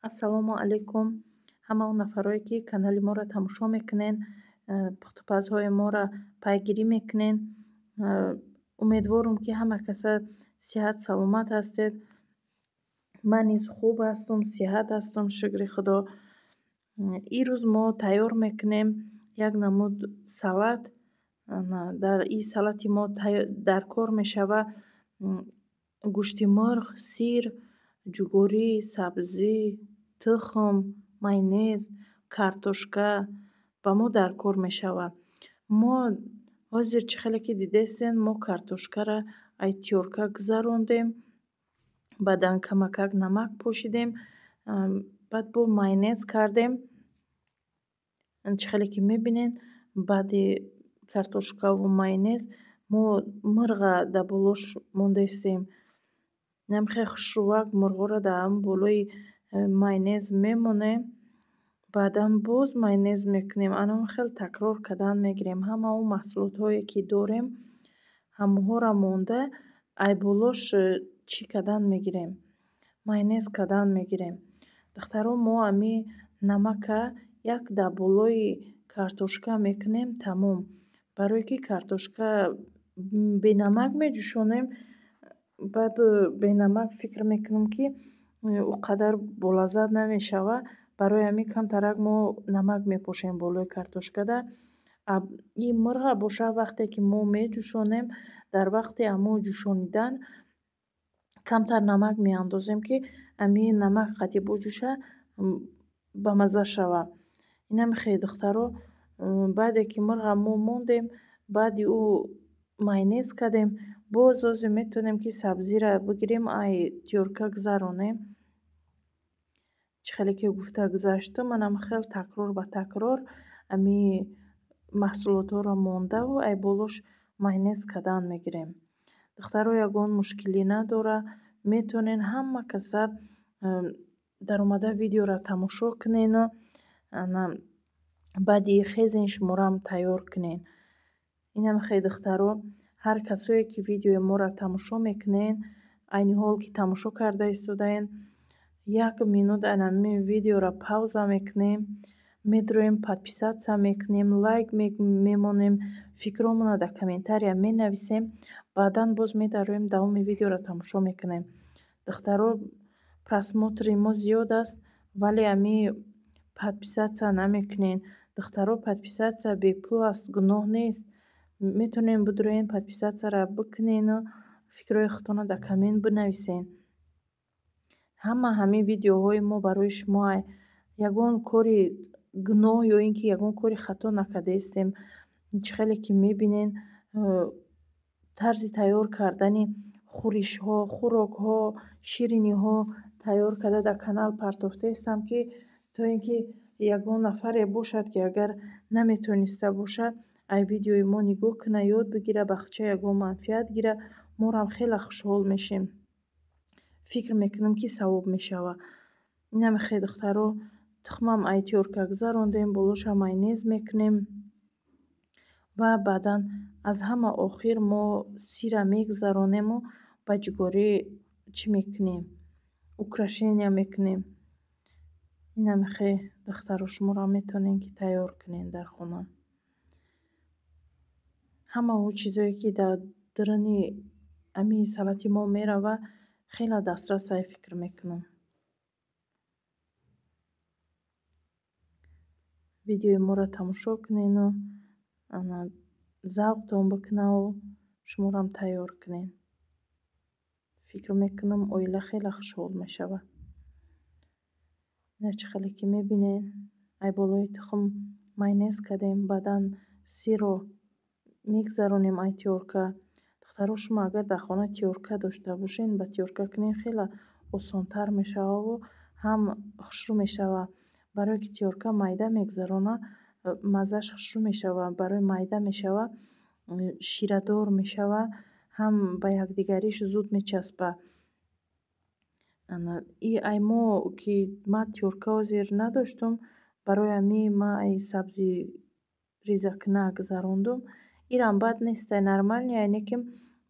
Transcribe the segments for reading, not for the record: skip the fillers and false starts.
Ассалому алайкум ҳама он нафарое, ки канали моро тамошо мекунен, пухтупазҳои моро пайгирӣ мекунен. Умедворам, ки ҳама каса сиҳат саломат ҳастед. Ман низ хуб ҳастам, сиҳат ҳастам, шукри Худо. Ирӯз мо тайёр мекунем як намуд салат. Дар ин салати мо дар кор мешава гӯшти мурғ, сир, ҷугорӣ, сабзӣ, тухм, майонез, картошка ба мо дар кор мешавад. Мо ҳозир, чӣ хеле ки дидестен, мо картошкаро ай тёрка гузарондем, баъдан камакак намак пошидем, баъд бо майонез кардем. Чӣ хеле ки мебинен, баъди картошкаву майонез мо мурға дар болош мондаистем. Намхе хушрӯвак мурғоро дар ҳам болои майонез мемонем, баъдан боз майонез мекунем. Анам хел такрор кардан мегирем. Ҳама он маҳсулотҳое, ки дорем, ҳамаҳоро монда, ай болош чӣ кардан мегирем, майонез кардан мегирем. Духтаро, мо ами намака як дар болои картошка мекунем, тамом. Барое ки картошка бенамак меҷӯшонем, баъд бенамак фикр мекунам, ки ӯ қадар болаззат намешавад. Барои ҳамин камтарак мо намак мепошем болои картошкада. Ин мурға боша, вақте ки мо меҷӯшонем, дар вақти ҳамун ҷӯшонидан камтар намак меандозем, ки ҳамин намак қатӣ буҷӯша, бамазза шавад. Инам хел, духтаро, баъде ки мурға мо мондем, баъди ӯ майонез кардем, боз ҳозир метавонем, ки сабзиро бигирем, ай тёрка гузаронем. Чӣ хеле ки гуфта гузаштам, манам хел такрор ба такрор ами маҳсулотҳоро мондаву ай болош майонез кардан мегирем. Духтаро, ягон мушкилӣ надора, метавонен ҳама каса даромада видеоро тамошо кунену баъди хезен шуморам тайёр кунен. Инам хел, духтаро, ҳар касое, ки видеои моро тамошо мекунен, айни ҳол ки тамошо карда истодаен, як минут анами видеоро пауза мекунем, медроем, подписаться мекунем, лайк мемонем, фикрҳомонро дар комментария менависем, баъдан боз медароем, давоми видеоро тамошо мекунем. Духтаро, просмотри мо зиёд аст, вале ами подписаться намекунен. Духтаро, подписаться бепул аст, гуноҳ нест. Метавонем бидроен, подписатьсяро бикунену фикрҳои худтонро дар коммент бинависен. Ҳама ҳамин видеоҳои мо барои шумо ягон кори гуноҳ ё ин ки ягон кори хато накардаистем. Чӣ хеле ки мебинен, тарзи тайёр кардани хӯришҳо, хӯрокҳо, шириниҳо тайёр карда дар канал партофтаистам, ки то ин ки ягон нафаре бошад, ки агар наметониста бошад, ай видеои мо нигоҳ кунад, ёд бигирад, ба худша ягон манфиат гирад, морам хеле хушҳол мешем. Фикр мекунам, ки савоб мешавад. Инам хел, духтаро, тухмам ай тёрка гузарондем, болоша майонез мекунем ва баъдан аз ҳама охир мо сира мегузаронему ба ҷугорӣ чӣ мекунем, украшения мекунем. Инам хел, духтаро, шуморо метавонем, ки тайёр кунем дар хона. Ҳама он чизое, ки дар даруни ҳамин салати мо меравад, хеле дастрас ай, фикр мекунам. Видеои моро тамошо кунену завқтон бикунаву шуморам тайёр кунед. Фикр мекунам, оила хеле хушҳол мешавад. Ина чӣ хеле ки мебинед, ай болои тухм майонез кардем, баъдан сирро мегузаронем ай тёрка. Духтаро, шумо агар дар хона тёрка дошта бошед, ба тёрка кунед, хеле осонтар мешававу ҳам хушрӯ мешавад. Барое ки тёрка майда мегузаронад, маззаш хушрӯ мешавад, барои майда мешавад, ширадор мешавад, ҳам ба якдигариш зуд мечаспад. И ай мо ки ман тёрка ҳозир надоштум, барои ҳамин ман ай сабзи резакуна гузарондум. Ирам бад нестай, нормальный, лекин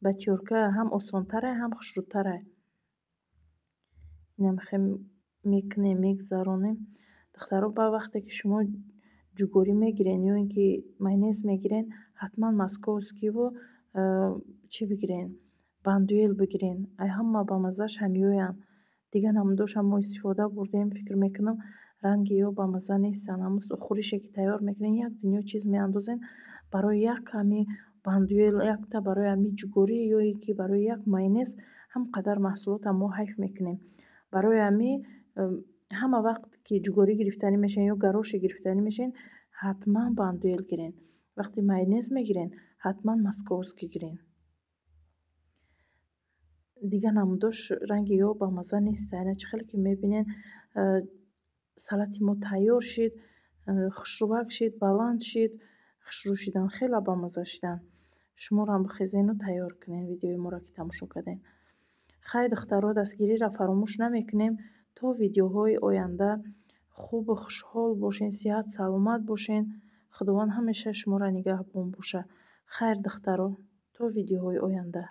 ба тёрка ҳам осонтарай, ҳам хушрӯтарай. Инам хел. Мекунем, мегузаронем. Духтаро, ба вақте ки шумо ҷугорӣ мегирен ё ин ки майонез мегирен, ҳатман московскийву чӣ бигирен, бандуэл бигирен. Ай ҳама бамаззаш ҳамиёянд. Дигар намудоша мо истифода бурдем, фикр мекунам, ранги ё бамазза нестанд. Ҳамун хӯрише ки тайёр мекунен, як дунё чиз меандозен барои як ҳами бандуэл, якта барои ҳами ҷугорӣ ё ин ки барои як майонез ҳам қадар маҳсулота мо ҳайф мекунем. Барои ҳами ҳама вақт ки ҷугорӣ гирифтанӣ мешавен ё гароши гирифтанӣ мешавен, ҳатман бандуэл гирен. Вақте майонез мегирен, ҳатман московский гирен. Дигар намудош ранги ё бамазза нест. Айна чӣ хеле ки мебинен, салати мо тайёр шид, хушрӯвак шид, баланд шид, хушрӯ шидан, хеле бамазза шидан. Шуморо бихезену тайёр кунен видеои моро ки тамошо кардем. Хай, духтаро, дастгириро фаромӯш намекунем. То видеоҳои оянда хубу хушҳол бошен, сиҳат саломат бошен. Худованд ҳамеша шуморо нигаҳбон бошад. Хайр, духтаро, то видеоҳои оянда.